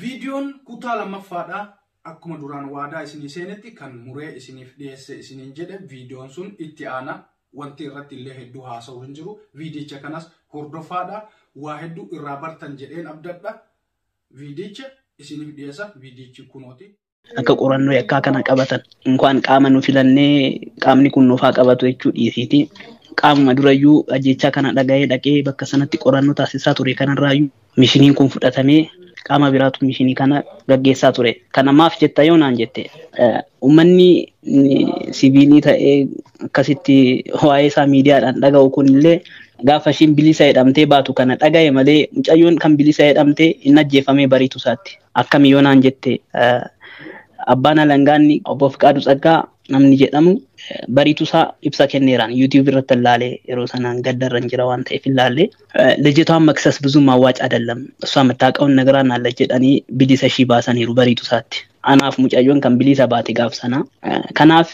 Viidiyoon kutaa lammaffaadha. Akkuma duraan waadaa isinii seenetti kan muree isiniif dhiyeesse isiniin jedhe, viidiyoon sun itti aana. Wanti irratti illee hedduu haasa'u hin jiru. Viidicha kanas hordofaadha. Waa hedduu irraa bartan jedheen abdadha. Viidicha isiniif dhiyeessa. Viidichi kunooti. Akka qorannoo yakkaa kana qabatan inkwaan qaama nu filannee qaamni kun nuufaa qabatu jechuu dhiisiiti. Qaamuma durayyuu ajjechaa kana dhaga'ee dhaqee bakka sanatti qorannoo taasisaa ture kanarraayyuu mishiniin kun fudhatamee qaama biraatu mishinii kana gaggeessaa ture. Kana maaf jetta yoo naan jette, uummanni siviilii ta'ee akkasitti waa'ee isaa miidiyaadhaan dhaga'u kunillee gaafa ishiin bilisa jedhamtee baatu kana dhaga'e malee, mucayyoon kan bilisa jedhamtee hin ajjeefamee bariitu isaatti. Akkami yoo naan jette, abbaan alangaanni obbo Fiqaaduu Tsaggaa namni jedhamu bariitu isaa ibsa kenneeraan YouTube irratti ilaalee, yeroo sanaan gaddarra hin jira waan ta'eef ilaalee, ልጅቷን መክሰስ ብዙም አዋጭ አይደለም፣ እሷ የምታውቀውን ነግራናለች jedhanii bilisa ishii baasaniiru bariitu isaatti. Anaaf mucayyoon kan bilisa baate gaaf sana. Kanaaf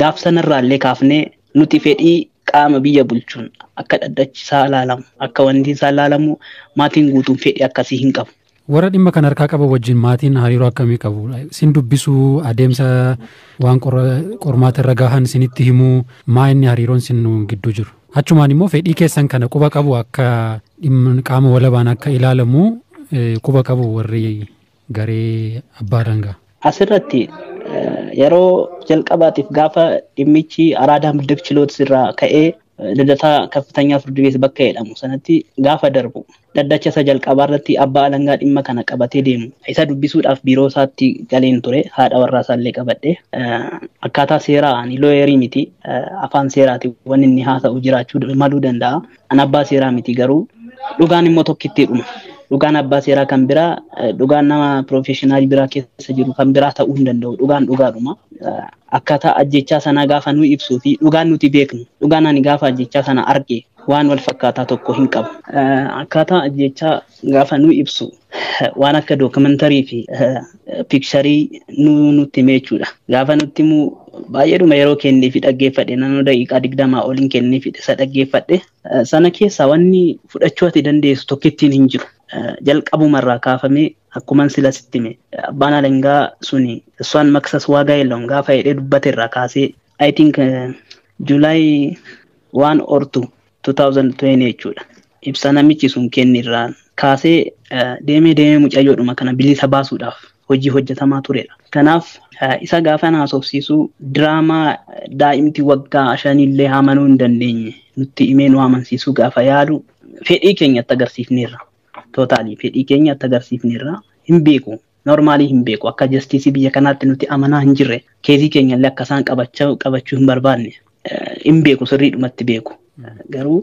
gaaf sanarraallee kaafnee nuti fedhii qaama biyya bulchuun akka dhaddachi isaa ilaalamu, akka wanti isaa ilaalamu, maatiin guutuun fedhii akkasii hin qabu. Warra dhimma kan harkaa qaban wajjin maatiin hariiroo akkamii qabu? Isin dubbisuu, adeemsa waan qormaata irra gahan isinitti himuu, maa inni hariiroon isin gidduu jiru? Achumaan immoo fedhii keessan kana quba qabu, akka dhimma qaama walabaan akka ilaalamu quba qabu warri garee abbaa alangaa? Asirratti yeroo jalqabaatiif gaafa dhimmichi Araadaa Middib Chiloot irraa ka'ee Lidataa Kaffitanya Firdi Beet bakka jedhamu sanatti gaafa darbu, dhaddacha isa jalqabaa irratti abbaa alangaa dhimma kana qabatee deemu isa dubbisuudhaaf biiroo isaatti galeen ture, haadha warraa isaallee qabadhe. Akkaataa seeraa, ani lawyerii miti, afaan seeraati wanni inni haasa'u jiraachuu maluu danda'a. An abbaa seeraa miti, garuu dhugaan immoo tokkitti dhuma. Dhugaan abbaa seeraa kan biraa, dhugaan nama professional biraa keessa jiru kan biraa ta'uu hin danda'u. Dhugaan dhugaadhuma. Akkaataa ajjechaa sanaa gaafa nu ibsuu fi dhugaan nuti beeknu, dhugaan ani gaafa ajjechaa sana arge waan wal fakkaataa tokko hin qabu. Akkaataa ajjechaa gaafa nu ibsu waan akka documentary fi picture nu nutti hime jechuudha. Gaafa nutti himu baay'eedhuma yeroo kennee fi dhaggeeffadhe, naannoo daqiiqaa 20 oliin kennee fi isa dhaggeeffadhe. Sana keessaa wanni fudhachuu ati dandeessu tokkittiin hin jiru. Jalqabumarraa kaafamee akkuman sila sitti hime, abbaan alangaa suni እሷን መክሰስ ዋጋ የለውም gaafa jedhee dubbate irraa kaasee, I think July 1 or 2 2020 jechuudha. Ibsa namichi sun kenne irraa kaasee deemee deemee mucayyoodhuma kana bilisa baasuudhaaf hojii hojjetamaa turedha. Kanaaf isa gaafa haasofsiisuu diraamaa daa'imti waggaa 5llee amanuu hin dandeenye nutti himee nu amansiisuu gaafa yaalu fedhii keenya itti agarsiifneerra. Totally fedhii keenya itti agarsiifneerra. Hin beeku. Normally hin beeku. Akka justice biyya kanaatti nuti amanaa hin jirre, case keenya illee akka isaan qabachuu hin barbaanne hin beeku, sirriidhumatti beeku. Garuu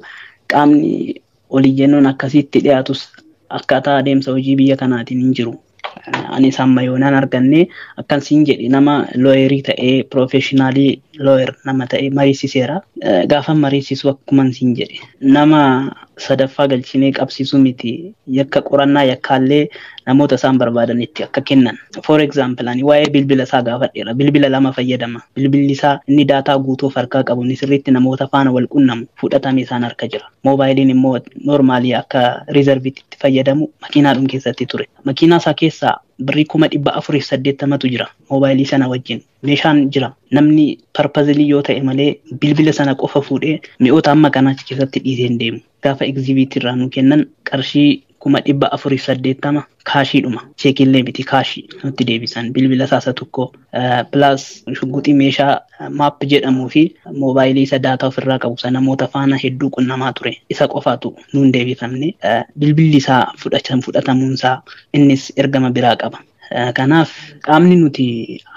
qaamni oliyyannoon akkasitti dhiyaatus akkaataa adeemsa hojii biyya kanaatiin hin jiru. Anis amma yoonaan arganne, akkan siin jedhe, nama lawyerii ta'ee, professional lawyer nama ta'e mariisiseera. Gaafa mariisisu akkuman siin jedhe, nama sadaffaa galchinee qabsiisuu miti, yakka qorannaa yakkaallee namoota isaan barbaadanitti akka kennan. For example, ani waa'ee bilbila isaa gaafadheera. Bilbila lama fayyadama. Bilbilli isaa inni data guutuu of harkaa qabu, inni sirriitti namoota faana wal qunnamu fudhatame isaan harka jira. Moobaayiliin immoo normally akka reserveitti itti fayyadamu makiinaadhum keessatti ture. Makiinaa isaa keessaa birrii 480,000tu jira. Moobaayilii sana wajjin meeshaan jira. Namni purposely yoo ta'e malee bilbila sana qofa fuudhee mi'oota amma kanaa achi keessatti dhiisee hin deemu. Gaafa exhibit irraa nu kennan qarshii 480,000 cashiidhuma. Cheekiillee miti, cash nutti deebisan. Bilbila isaa tokko plus shugguxii meeshaa maap jedhamuu fi moobaayilii isa data ofirraa qabu sana namoota faana hedduu qunnamaa ture. Isa qofaatu nuun deebifamne. Bilbilli isaa fudhatamuun isaa innis ergama biraa qaba. Kanaaf qaamni nuti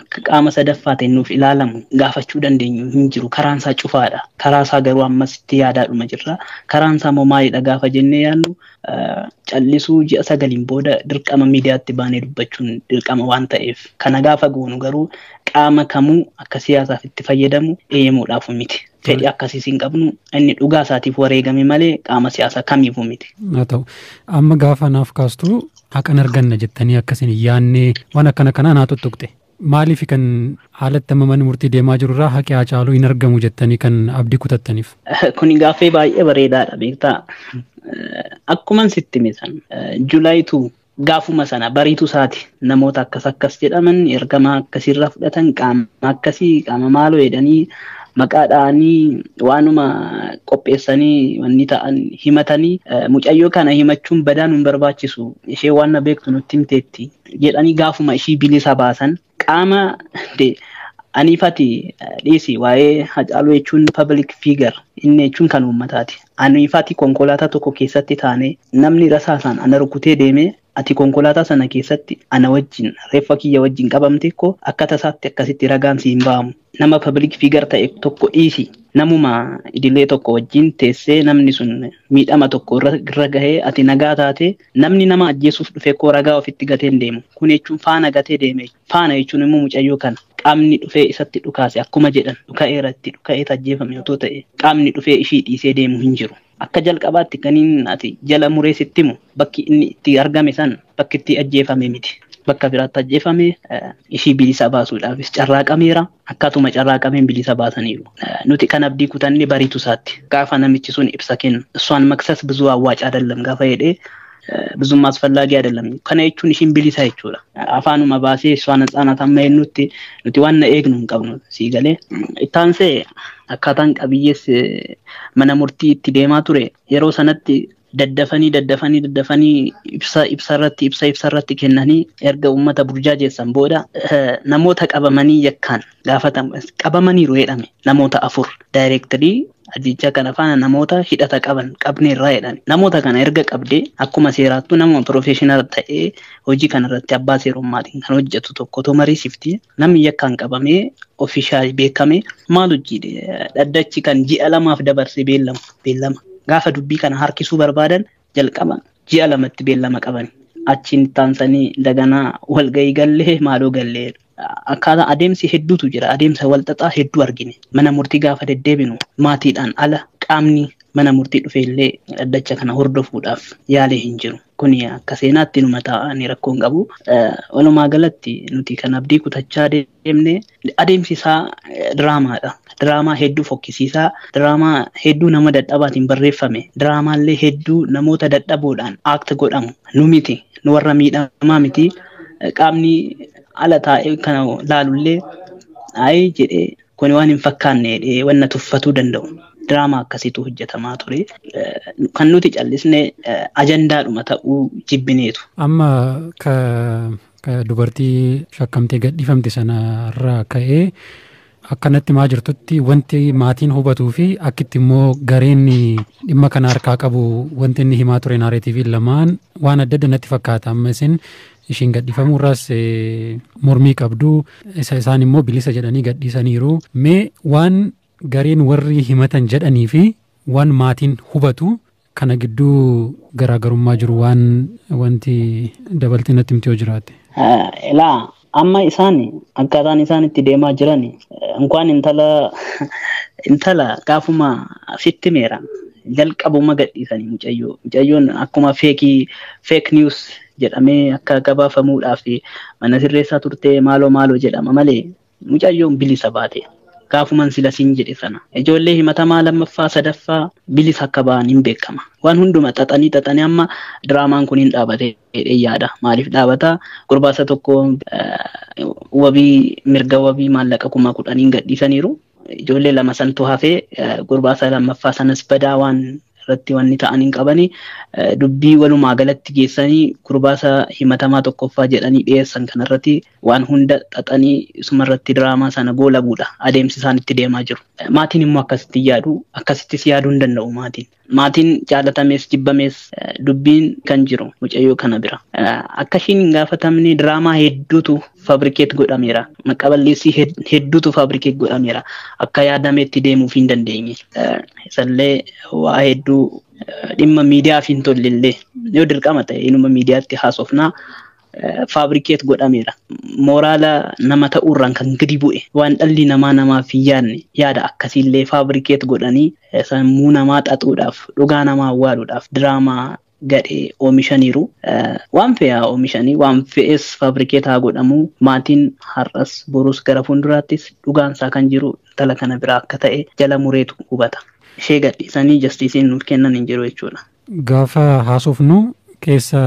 akka qaama sadaffaa ta'e nuuf ilaalamu gaafachuu dandeenyu hin jiru. Karaan isaa cufaadha. Karaa isaa garuu ammas itti yaadaadhuma jirra. Karaan isaa immoo maalidha gaafa jennee yaadnu, callisuu ji'a 9n booda dirqama miidiyaatti baanee dubbachuun dirqama waan ta'eef. Kana gaafa goonu garuu qaama kamuu akka siyaasaaf itti fayyadamu eeyyamuudhaaf miti. Fedhii akkasiis hin qabnu, inni dhugaa isaatiif wareegame malee qaama siyaasaa kamiifuu miti. Haa ta'u, amma gaafa naaf kaastu haqan arganna jettanii akkasin hin yaadne, waan akkana kanaa naa tuttuqxe. Maaliif kan haalatti amma manni murtii deemaa jiru irraa haqi Haacaaluu hin argamu jettanii kan abdii kutattaniif? Kuni gaaffii baay'ee bareedaadha, beektaa. Akkuman sitti hime san July 2 Gaafuma sana bariitu isaati namoota akkas akkas jedhaman ergama akkasiirraa fudhatan qaama akkasii qaama maaloo jedhanii maqaa dha'anii waanuma qopheessanii wanni ta'an himatanii mucayyoo kana himachuun badaa nun barbaachisu ishee waan na beektu nutti himteetti jedhanii gaafuma ishii bilisa baasan qaama aniifati dhiisi waa'ee Hacaaluu jechuun public figure inni jechuun kan uummataati. Aniifati konkolaataa tokko keessatti taane namni rasaasaan ana rukutee deemee ati konkolaataa sana keessatti ana wajjin reeffa kiyya wajjin qabamte ko akka tasaatti akkasitti ragaan si hin ba'amu. Nama public figure ta'e tokko dhiisi. Namuma idilee tokko wajjin teessee namni sun miidhama tokko irra gahee ati nagaa taate namni nama ajjeesuuf dhufe koo ragaa ofitti gatee hin deemu. Kun jechuun faana gatee deeme. Faana jechuun immoo mucayyoo kana. Qaamni dhufee isatti dhukaase akkuma jedhan dhuka'eera itti dhuka'ee ajjeefame otoo ta'e qaamni dhufee ishii dhiisee deemu hin jiru. Akka jalqabaatti kaniin ati jala muree sitti himu bakki inni itti argame san bakki itti ajjeefame miti. Bakka biraatti ajjeefame ishii bilisa baasuudhaafis carraaqameera. Akkaatuma carraaqameen bilisa baasaniiru. Nuti kan abdii kutanne bariitu isaatti. Gaafa namichi sun ibsa kennu እሷን መክሰስ ብዙ አዋጭ አይደለም gaafa jedhee ብዙም አስፈላጊ አይደለም። Kana jechuun ishiin bilisa jechuudha. Afaanuma baasee እሷ ነፃ ናት amma jennutti nuti waan na eegnu hin qabnu sii galee. Ittaansee akkaataan qabiyyees mana murtii itti deemaa ture yeroo sanatti daddafanii daddafanii daddafanii ibsa ibsa irratti ibsa ibsa irratti kennanii erga uummata burjaajessan booda namoota qabamanii yakkaan gaafatamu qabamaniiru jedhame namoota 4 daayireektarii ajjechaa kana faana namoota hidhata qaban qabneerraa jedhame. Namoota kana erga qabdee akkuma seeraattuu nama piroofeeshinaal ta'ee hojii kanarratti abbaa seerummaatiin kan hojjetu tokkotu mariisifti. Namni yakkaan qabamee ofishaal beekame maal hojii dhaddachi kan ji'a 2 dabarsee beellama. Gaafa dubbii kana harkisuu barbaadan jalqaba ji'a 2tti beellama qaban. Achiin taansanii daganaa walgahii gallee maaloo gallee. Akkaataa adeemsi hedduutu jira. Adeemsa walxaxaa hedduu argine. Mana murtii gaafa deddeebinu maatiidhaan ala qaamni mana murtii dhufe illee dhaddacha kana hordofuudhaaf yaalee hin jiru. Kuni akka seenaatti numa taa'anii rakkoo hin qabu. Walumaa galatti nuti kan abdii kutachaa deemne adeemsi isaa diraamaadha. Diraamaa hedduu fokkisiisaa, diraamaa hedduu nama dadhabaatiin barreeffame, diraamaallee hedduu namoota dadhaboodhaan act godhamu. Nu miti, nu warra miidhamaa miti. Qaamni ala taa'ee kana laalullee ayi jedhee kuni waan hin fakkaanne jedhee wanna tuffatuu danda'u. Diraamaa akkasiitu hojjetamaa ture. Kan nuti callisne ajandaadhuma ta'uu jibbineetu. Amma ka dubartii shakkamtee gadhiifamte sanarraa ka'ee akkanatti maa jirtutti wanti maatiin hubatuu fi akkitti immoo gareen dhimma kana harkaa qabu wanti inni himaa ture naareetiiviin lamaan waan adda adda natti fakkaata. Amma isin ishiin gadhiifamuu irraas mormii qabdu isaan immoo bilisa jedhanii gadhiisaniiru. Mee waan gareen warri himatan jedhanii fi waan maatiin hubatu kana gidduu garaagarummaa jiru waan wanti dabaltee natti himte yoo jiraate. Ilaa amma isaan akkaataan isaan itti deemaa jiran inkwaan intala gaafuma sitti meera jalqabuma gadhiisanii mucayyoo. Mucayyoon akkuma fake news jedhamee akka gabaafamuudhaaf mana sirreessaa turte maaloo maaloo jedhama malee mucayyoon bilisa baate. Gaafuman sila siin jedhe sana. Ijoollee himatamaa 2ffaa 3ffaa bilisa akka ba'an hin beekama. Waan hunduma xaxanii amma diraamaan kun hin dhaabate jedhee yaada. Maaliif dhaabata? Gurbaasa tokko wabii mirga wabii maallaqa 10,000 gadhiisaniiru. Ijoollee 2 santu hafee gurbaasa 2ffaa sanas badaa waan irratti wanni ta'an hin qabani. Dubbii walumaa galatti geessanii gurbaasa himatamaa 1ffaa jedhanii dhiyeessan kanarratti waan hunda xaxanii isumarratti diraamaa sana goolabuudha adeemsi isaan itti deemaa jiru. Maatiin immoo akkasitti yaadu, akkasittis yaaduu hin danda'u maatiin. Maatiin jaalatamees jibbamees dubbiin kan jiru mucayyoo kana bira. Akka ishiin hin gaafatamne diraamaa hedduutu faabrikeet godhameera. Maqaballeessii hedduutu faabrikeet godhameera. Akka yaadameetti deemuuf hin dandeenye. Isallee waa hedduu dhimma miidiyaaf hin tollellee yoo dirqama ta'e inuma miidiyaatti haasofnaa faabrikeet godhameera. Mooraala nama ta'uurraan kan gadi bu'e waan dhalli namaa namaaf hin yaadne yaada akkasiillee faabrikeet godhanii sammuu namaa xaxuudhaaf dhugaa namaa awwaaluudhaaf diraamaa gadhee oomishaniiru. Waan fe'aa oomishanii waan fe'es faabrikeet haa godhamu. Maatiin har'as borus gara fuulduraattis dhugaansaa kan jiru intala kana biraa akka ta'e jala mureetu hubata. Ishee gadhiisanii jastiisiin nuuf kennan hin jiru jechuudha. Gaafa haasofnu Keessa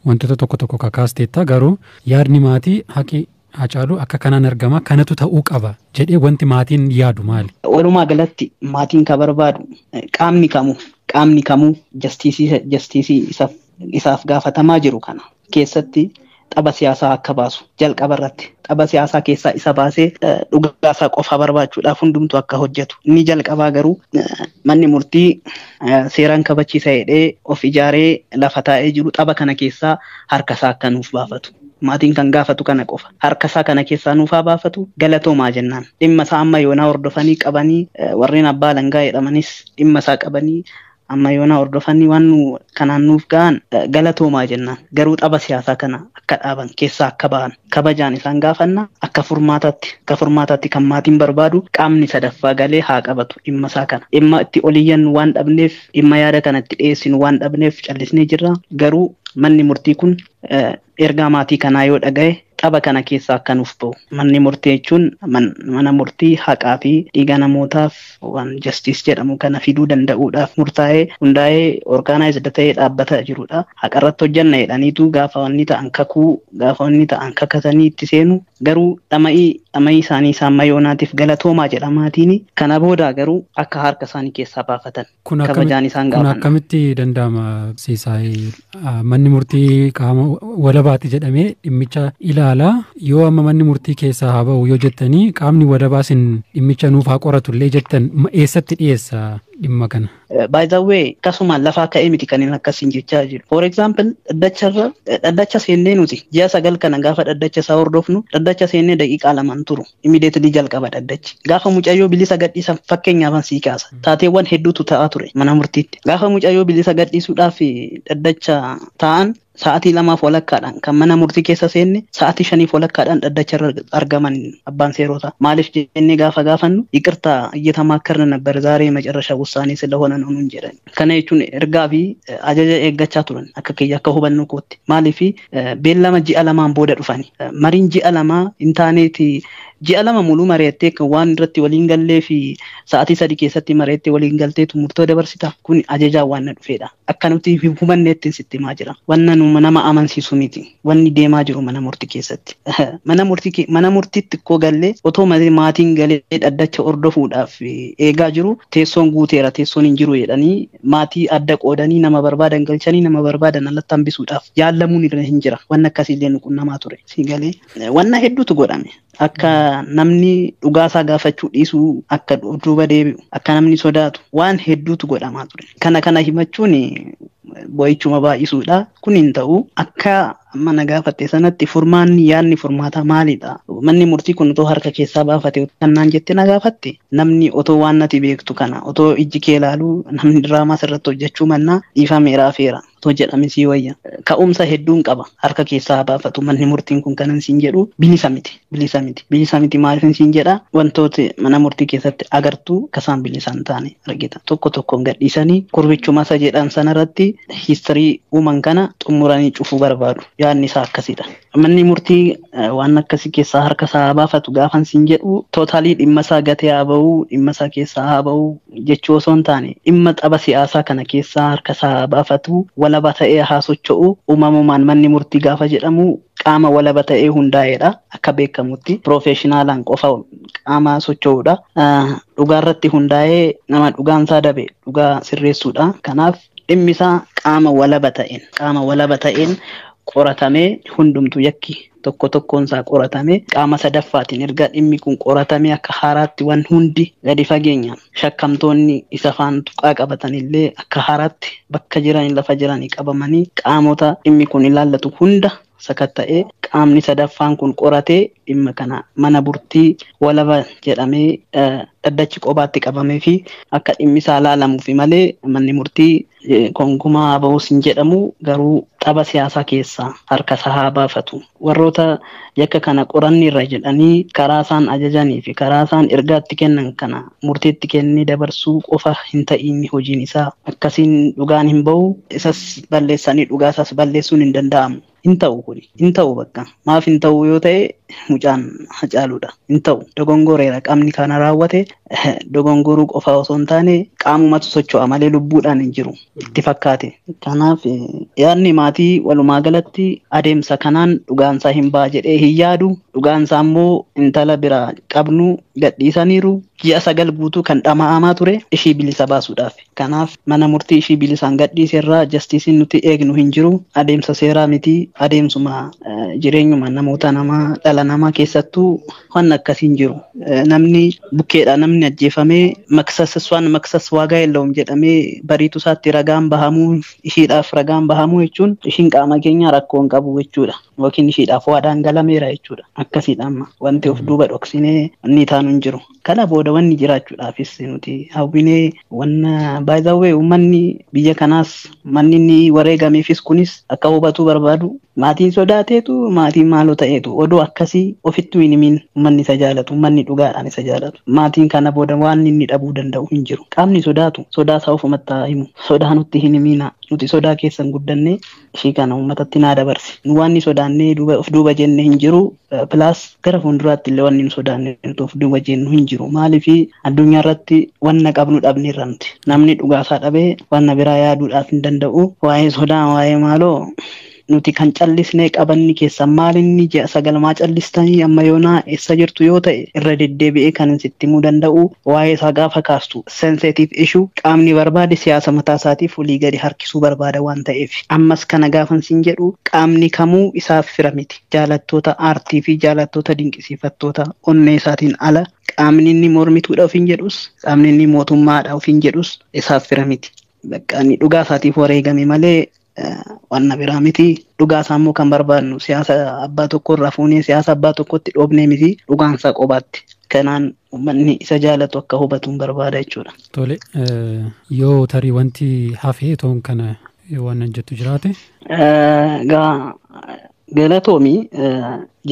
wantoota tokko tokko kakaasteetta, garuu yaadni maatii haqi Haacaaluu akka kanaan argama, kanatu ta'uu qaba jedhee wanti maatiin yaadu maali? Walumaa galatti maatiin kan barbaadu qaamni kamuu justice isaaf gaafatamaa jiru kana keessatti tapha siyaasaa akka baasu, jalqaba irratti tapha siyaasaa keessaa isa baasee dhugaasaa qofa barbaachuudhaaf hundumtu akka hojjetu. Inni jalqabaa garuu manni murtii seeraan kabachiisa jedhee of ijaaree lafa taa'ee jiru tapha kana keessaa harkasaa akka nuuf baafatu. Maatiin kan gaafatu kana qofa. Harkasaa kana keessaa nuuf haa baafatu, galatoomaa jennaan. Dhimma isaa amma yoonaa hordofanii qabanii, warreen abbaa alangaa jedhamanis dhimma isaa qabanii amma yoonaa hordofanii waan nu kanaan nuuf ga'an galatoomaa jennaan. Garuu tapha siyaasaa kana akka dhaaban, keessaa akka ba'an kabajaan isaan gaafanna. Akka furmaataatti kan maatiin barbaadu qaamni sadaffaa galee haa qabatu dhimma isaa kana. Dhimma itti oliyyannu waan dhabneef, dhimma yaada kana itti dhiyeessinu waan dhabneef callisnee jirra. Garuu manni murtii kun ergaa maatii kanaa yoo dhaga'e tapha kana keessaa akka nuuf ba'u. Manni murtii jechuun mana murtii haqaa fi dhiiga namootaaf waan justice jedhamu kana fiduu danda'uudhaaf murtaa'ee, hundaa'ee, organized ta'ee dhaabbataa jirudha. Haqa irratti hojjanna jedhaniitu gaafa wanni ta'an kakuu, gaafa wanni ta'an kakatanii itti seenu, garuu dhama'ii isaanii isaan mayoonaatiif galatoomaa jedhamaatiin kana booda garuu akka harka isaanii keessaa baafatan kabajaan isaan Kun gaafanna. akkamitti danda'ama, Siisaay? Manni murtii qaama walabaati jedhamee dhimmicha ilaala. Yoo amma manni murtii keessaa haa ba'u yoo jettanii, qaamni walabaa sin dhimmicha nuuf haa qoratu illee jettan, eessatti dhiyeessa dhimma kana? By the way, akkasuma lafaa ka'ee miti kan inni akkasiin jechaa jiru. For example, dhaddacharra dhaddacha seennee nuti ji'a 9 kana gaafa dhaddacha isaa hordofnu, dhaddacha seennee daqiiqaa lamaan turu. Immediately jalqaba dhaddachi. Gaafa mucayyoo bilisa gadhiisan, fakkeenyaaf sii kaasa. Taateewwan hedduutu ta'aa ture mana murtiitti. Gaafa mucayyoo bilisa gadhiisuudhaaf dhaddacha taa'an, sa'aatii lamaaf walakkaadhaan kan mana murtii keessa seenne, sa'aatii shaniif walakkaadhaan dhaddacha irra argaman abbaan seerotaa. Maaliif jennee gaafa gaafannu, ይቅርታ እየተማከርን ነበር፣ ዛሬ የመጨረሻ ውሳኔ ስለሆነ ነው nuun jedhan. Kana jechuun ergaa fi ajaja eeggachaa turan akka kiyya, akka hubannoo kootti. Maaliif beellama ji'a 2n booda dhufani. Mariin ji'a 2 hin taaneeti, ji'a 2 muluu mari'attee kan waan irratti waliin gallee fi sa'aatii 3 keessatti mari'attee waliin galteetu murtoo dabarsita. Kun ajajaan waan na dhufeedha. Akka nuti hubanneetti sitti himaa jira. Wanna nu nama amansiisu miti. Wanni deemaa jiru mana murtii keessatti. Mana murtiitti koo gallee otoo maatiin galee dhaddacha hordofuudhaaf eegaa jiru, teessoon guuteera, teessoon hin jiru jedhanii maatii adda qoodanii nama barbaadan galchanii nama barbaadan alatti hambisuudhaaf yaallamuun irra hin jira. Wanni akkasiillee nu qunnamaa ture. Si galee, wanna hedduutu godhame. Akka namni dhugaasaa gaafachuu dhiisuu akka duuba deebi'u, akka namni sodaatu waan hedduutu godhamaa ture. Kana himachuun boo'ichuma baay'isuudha. Kun hin ta'u. Akka amma na gaafatte sanatti furmaanni, yaadni furmaataa maalidha? Manni murtii kun otoo harka keessaa baafate kannaan jette na gaafatte, namni otoo waan nati beektu kana otoo ijji kee ilaaluu namni diraamaa sirratti hojjechuu mannaa dhiifameera, afeera otoo jedhame sii wayya. Ka'umsa hedduun qaba. Harka keessaa baafatu manni murtiin kun kanan siin jedhu bilisa miti. Bilisa miti. Bilisa miti maaliif siin jedha? Wantooti mana murtii keessatti agartuu akkasaan bilisa hin taane argita. Tokko tokkoon gadhiisanii kurbichuma isa jedhan sanarratti history uuman kana xumuranii cufuu barbaadu. Yaadni isaa akkasidha. Manni murtii waan akkasii keessaa harka isaa baafatu gaafan siin jedhu, totally dhimma isaa gatee haa ba'uu, dhimma isaa keessaa haa ba'uu jechuu osoo hin taane, dhimma tapha siyaasaa kana keessaa harka isaa haa baafatu, walaba ta'ee haa socho'u. Uumamumaan manni murtii gaafa jedhamu qaama walaba ta'ee hundaa'edha. Akka beekamutti professionalaan qofa qaama socho'udha. Dhugaarratti hundaa'ee nama dhugaan isaa dabe dhugaa sirreessuudha. Kanaaf dhimmi isaa qaama walaba ta'een qoratamee, hundumtu yakki tokko tokkoon isaa qoratamee, qaama sadaffaatiin erga dhimmi kun qoratamee akka haaraatti waan hundi gadi fageenyaan shakkamtoonni isa faan tuqaa qabatan illee akka haaraatti bakka jiran lafa jiranii qabamanii, qaamota dhimmi kun ilaallatu hunda sakatta'ee, qaamni sadaffaan kun qoratee, dhimma kana mana murtii walaba jedhamee dhaddachi qobaatti qabamee fi akka dhimmi isaa ilaalamuufi malee manni murtii konkumaa ba'uus hin jedhamu. Garuu tapha siyaasaa keessaa harka isaa haa baafatu. Warroota yakka kana qoranni irra jedhanii karaa isaan ajajanii fi karaa isaan ergaatti kennan kana murteetti kennee dabarsuu qofa hin ta'in hojiin isaa. Akkasiin dhugaan hin bahu, isas balleessanii dhugaa isaas balleessuun hin danda'amu. Hin ta'u kuni. Hin ta'u bakka. Maaf hin ta'u yoo ta'e mucaan Hacaaluudha. Hin ta'u. Dogongoreera qaamni kana raawwate dogongoruu qofa osoo hin taane qaamumatu socho'a malee lubbuudhaan hin jiru itti fakkaate. Kanaaf yaadni maatii walumaa galatti adeemsa kanaan dhugaansaa hin ba'a jedhee hin yaadu. Dhugaansaa immoo intala biraa qabnu gadhiisaniiru. Ji'a 9 guutuu kan dhama'amaa ture ishii bilisa baasuudhaaf. Kanaaf mana murtii ishii bilisaan gadhiise irraa jastiisiin nuti eegnu hin jiru. Adeemsa seeraa miti. Adeemsuma jireenyuma namoota namaa dhala namaa keessattuu waan akkasii hin jiru. Namni bukkeedha namni ajjeefamee maksas maksas waagaa የለውም jedhamee bariitu isaatti ragaan bahamuu ishiidhaaf ragaan bahamuu jechuun ishiin qaama keenya rakkoo hin qabu jechuudha. Yookiin ishiidhaaf waadaan galameera jechuudha. Akkasiidha amma wanti of duuba dhoksinee inni taanu hin jiru. Kana booda wanni jiraachuudhaafis nuti hawwinee wanna by the way uummanni biyya kanaas manni inni wareegameefis kunis akka hubatuu barbaadu maatiin sodaateetu maatiin maaloo ta'eetu odoo akkasii ofitti hin himin uummanni isa jaalatu uummanni dhugaadhaan isa jaalatu maatiin kana booda waan inni dhabuu danda'u hin jiru. Qaamni sodaatu sodaa isaa ofumatti haa himu. Sodaa nutti hin himina. Nuti sodaa keessan guddanne ishii kana uummatatti naa dabarsi. Nu waan inni sodaannee of duuba jenne hin jiru. Pilaas gara fuulduraatti illee waan inni sodaanne nuti of duuba jennu hin jiru. Maaliif addunyaa irratti wanna qabnu dhabneerra nuti. Namni dhugaasaa dhabee wanna biraa yaaduudhaaf hin danda'u. Waa'ee sodaa waa'ee maaloo nuti kan callisnee qabanni keessa maalinni ji'a 9 maa callistanii amma yoonaa eessa jirtu yoo ta'e irra deddeebi'ee kan sitti himuu danda'u waa'ee isaa gaafa kaastu sensitive issue qaamni barbaade siyaasa mataa isaatiif olii gadi harkisuu barbaada waan ta'eef ammas kana gaafan siin jedhu qaamni kamuu isaaf fira miti. Jaalattoota aartii fi jaalattoota dinqisiifattoota onnee isaatiin ala qaamni inni mormituudha ofiin jedhus qaamni inni mootummaadha ofiin jedhus isaaf fira miti. Bakka inni dhugaa isaatiif wareegame malee wanna biraa miti. Dhugaasaa immoo kan barbaadnu siyaasa abbaa tokko irraa fuunee siyaasa abbaa tokkotti dhoobnee miti dhugaansaa qobaatti. Kanaan uummanni isa jaalatu akka hubatu hin barbaada jechuudha. Tole yoo tarii wanti hafee toon kana waan jettu jiraate. Gaa galatoomi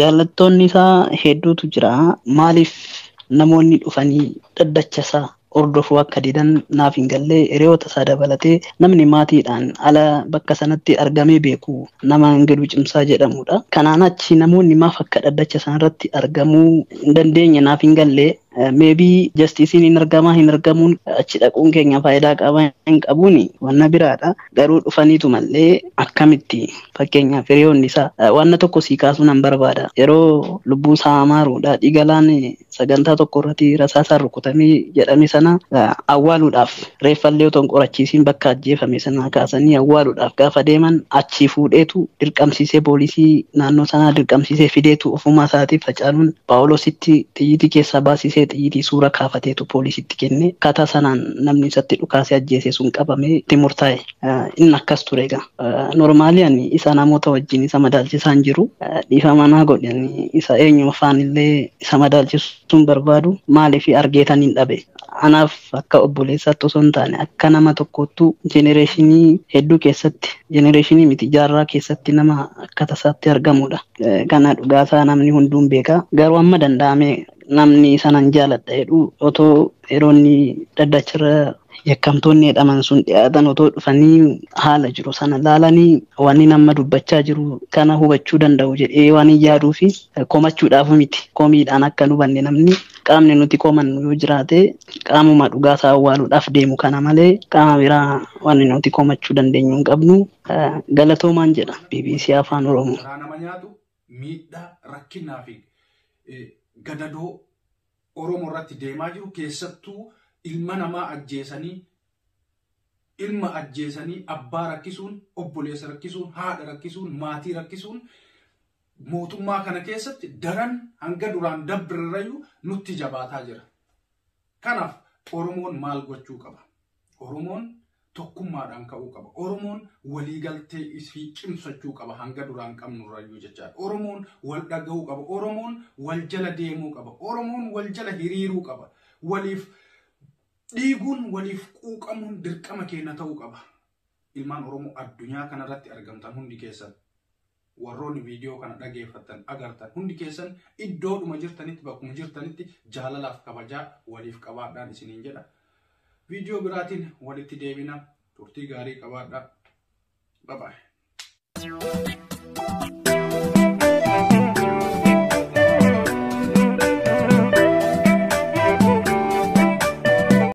jaalattoonni isaa hedduutu jira. Maaliif namoonni dhufanii dhaddacha isaa hordofuu akka didan naaf hin gallee hiriyoota isaa dabalatee namni maatiidhaan ala bakka sanatti argamee beeku nama Ingiluu Cimsaa jedhamudha. Kanaan achi namoonni maaf akka dhaddacha sanarratti argamuu hin dandeenye naaf hin gallee. Maybe justicein hin argamaa hin argamuun achi dhaquun keenya faayidaa qaba hin qabuuni wanna biraadha. Garuu dhufaniitu mallee akkamitti fakkeenyaaf hiriyoonni isaa wanna tokko sii kaasuu nan barbaada. Yeroo lubbuu isaa amaaruudha dhiigalaan sagantaa tokko irratti rasaasaan rukutamee jedhame sana awwaaluudhaaf reeffallee otoo hin qorachiisiin bakka ajjeefame sana kaasanii awwaaluudhaaf gaafa deeman achi fuudheetu dirqamsiisee poolisii naannoo sanaa dirqamsiisee fideetu ofumaa isaatiif Hacaaluun Paawuloositti xiyyitii keessaa baasisee xiyyitii suura kaafateetu poolisitti kenne. Akkaataa sanaan namni isatti dhukaasee ajjeese sun qabamee itti murtaa'e. Inni akkas ture egaa. Normaali ani isa namoota wajjin isa madaalchisaan jiru. Dhiifama naa godhe ani isa eenyuma afaan illee isa madaalchisuun barbaadu maaliif argeetan hin dhabe. Anaaf akka obboleessaatti osoo hin taane akka nama tokkottuu jenereeshinii hedduu keessatti jenereeshinii miti jaarraa keessatti nama akka tasaatti argamudha. Kana dhugaasaa namni hunduun beeka. Garuu amma danda'ame namni sanan jaaladha jedhu otoo yeroo inni dhaddacharra yakkamtoonni jedhaman sun dhiyaatan otoo dhufanii haala jiru sana laalanii waan nama dubbachaa jiru kana hubachuu danda'u jedhee waan hin yaaduu fi komachuudhaaf miti. Komiidhaan akka nu hubanne namni qaamni nuti komannu yoo jiraate qaamuma dhugaasaa awwaaluudhaaf deemu kana malee qaama biraa waan nuti komachuu dandeenyu hin qabnu. Galatoomaan jedha BBC Afaan Oromoo. Karaa nama nyaatu miidhaa rakkinaa fi gadadoo Oromoo irratti deemaa jiru keessattuu ilma namaa ajjeesanii ilma ajjeesanii abbaa rakkisuun obboleessa rakkisuun haadha rakkisuun maatii rakkisuun mootummaa kana keessatti daran hanga duraan dabbirrayyuu nutti jabaataa jira. Kanaaf Oromoon maal gochuu qaba? Oromoon tokkummaadhaan ka'uu qaba. Oromoon waliigaltee isii cimsachuu qaba hanga duraan qabnurrayyuu jechaadha. Oromoon wal dhaga'uu qaba. Oromoon wal jala deemuu qaba. Oromoon wal jala hiriiruu qaba. Waliif dhiiguun waliif quuqamuun dirqama keenya ta'uu qaba. Ilmaan Oromoo addunyaa kanarratti argamtan hundi keessan warroonni viidiyoo kana dhageeffattan agartan hundi keessan iddoodhuma jirtanitti bakkuma jirtanitti jaalalaaf kabajaa waliif qabaadhaan isiniin jedha. Viidiyoo biraatiin walitti deebina. Turtii gaarii qabaadhaa. Bye bye.